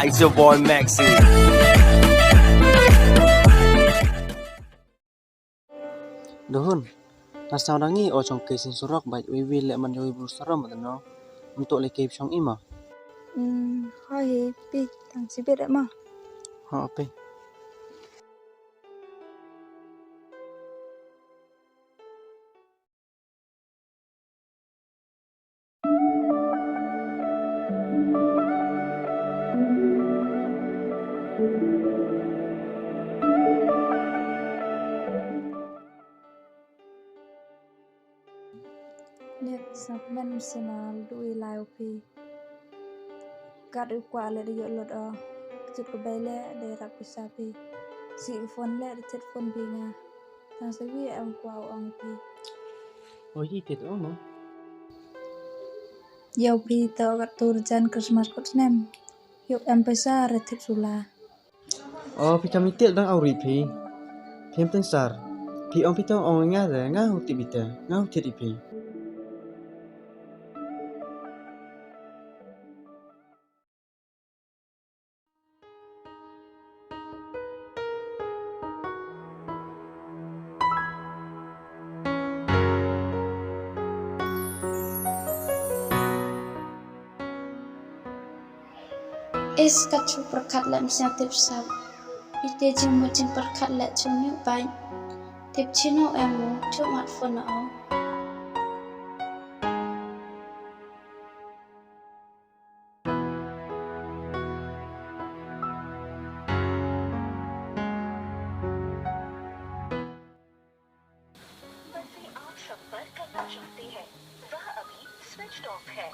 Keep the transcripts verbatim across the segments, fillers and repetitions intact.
It's your boy Maxi. Dohun, na sñiaw dang i o chong ke sin surok bait, wi wi le man wi bru sarom da no. Mto le ke chong i ma. Hmm, hoi hi, pi, tang chibit ma. Ha, pi. Nep sap men sena du i lai u phi. Kat u kwah le da yoh lot o. Chit ko bei le da rap pisa phi. Si u phone le da chat phone phi nga. Tang sa wi em kwah u ong phi. Oi, i te to ma. Yow phi to kat tur jan Christmas kot snem. Yoh em pisa re thik sula. O, phi kam i til dang au ri phi. Phim teng sar. Phi ong phi tong ong nga de, nga hu tip i te, nga hu tip i phi. Is ka chu pyrkhat le msia tip sap. Ite jingmut jingpyrkhat le chu nyu bai. Tip chino em u chu mat phone o. बस से आप संपर्क करना चाहते हैं, वह अभी switched off है।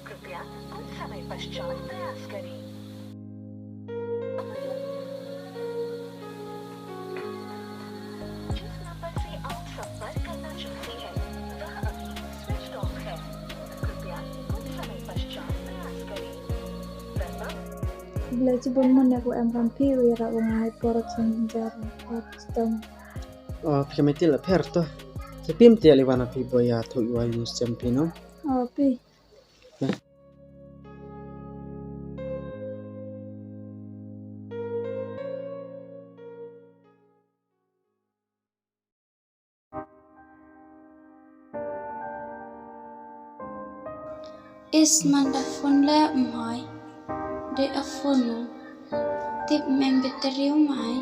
कृपया कुछ समय पश्चात प्रयास करें। जिस नंबर से आप संपर्क करना चाहते हैं, वह अभी switched off है। कृपया कुछ समय पश्चात प्रयास करें। The number Bla chibun man ya ko em kam phi u ya ra u ngai por chang jar por stom. O, phi ka metil a pher to. Sa pim te ali wana phi boya thok wa yu sem phi no. O, phi. Is man da phone le mai. De a phone no. Tip mem battery mai.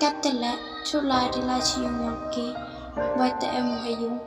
Kat te le, chu lai di lai chi yung yang ki, bai te em ha yung.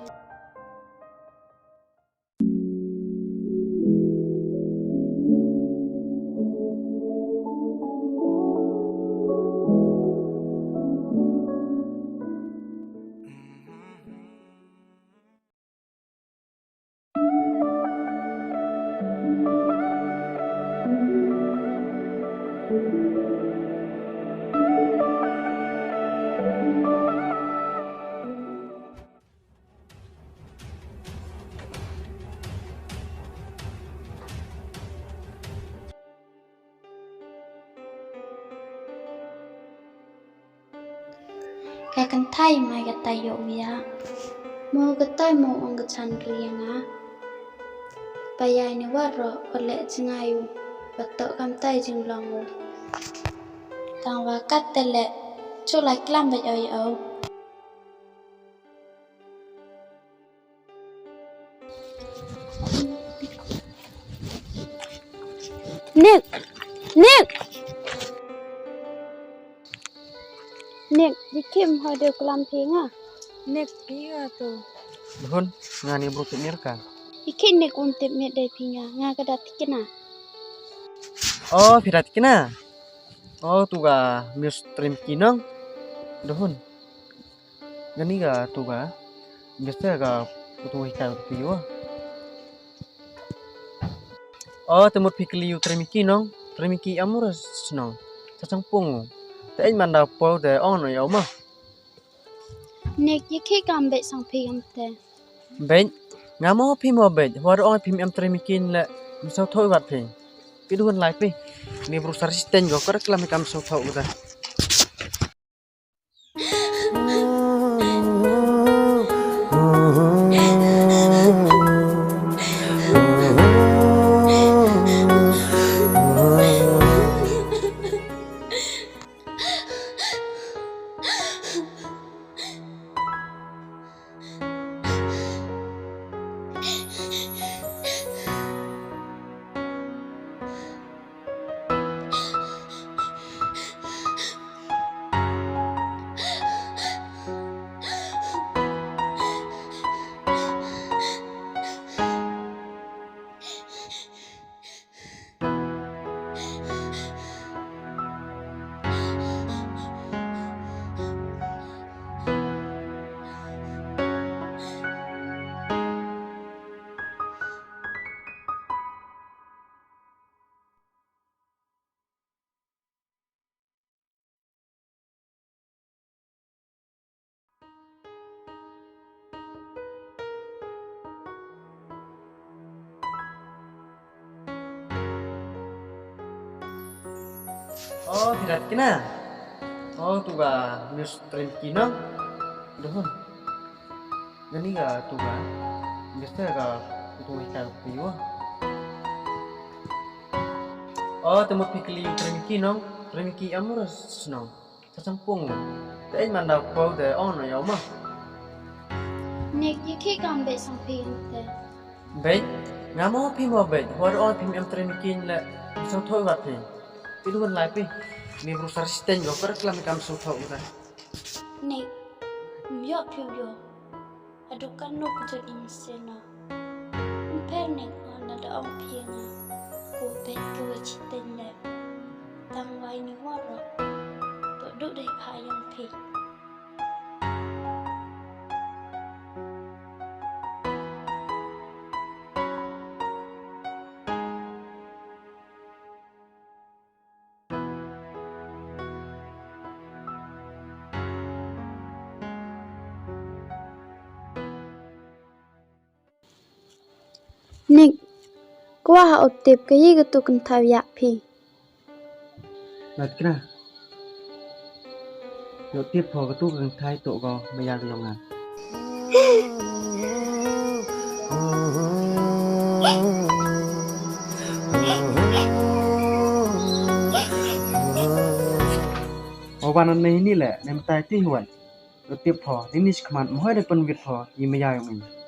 Ka kynthai mai ka tai yoh u ya. Mo ka tai mo ong ka chan ri ya nga. Ba yai ni waroh, wa leh jngai u, wa toh kam tai jinglong u. Tang wa kat te leh, chu lai klam bait oi o. Nick! Nick! Nick, i khim hoi de klam phi nga. Nick, phi nga to. Dohun, nga ni bru tip mir ka. I khim Nick un tip mir de phi nga, nga ka da tikna. Oh, phi da tikna. Oh, tu ka Miss Trim ki nong. Dohun. Kani ka tu ka, biasa ka tu hikai tu yo. Oh, te mut phi kli u Trimiki nong, Trimiki amur snong. Sa chang pung. Te ej man da pau te ong no ya ma. Nick, i khim kam bait sang phi kam te. Bait, nga mo phi mo bait, wa ong phi em Trimiki le, msau thok wat phi. Phi Dohun lai phi. Ni bru sar siten go, ka klam kam msau thok ka. O, phi Rat Kna. O, tu ka miss Trem Ki nong. Duhun. Kani ka tu ka. Miss ka tu ka phi wa. O, te mut phi kli Trem Ki nong. Trem Ki amur snong. Sa champung. Te man da pau de on ya ma. Nik, ya ki kam be sang phi te. Beit, nga mo phi mo beit, hor on phi em Trem Ki le, so tho wat phi. Ti du lai phi. Ni bru sar siten go, per klam kam so tho wat. Nik, yo phi yo. Adu kan no ku jot in sena. Mper nik, on da ong phi nga. Ku beit ku siten le. Tang wai ni waro. To du dei pha yong phi. Nik, kwah ha u tip ka yi ka tu kynthai yak phi. Lat kra. Yo tip pho ka tu kynthai to ko maya ka yong nga. O wan ne ni le, ne mtai ti wan. Yo tip pho, ni ni khmat, mo hoi de pynwit pho, i maya yong i.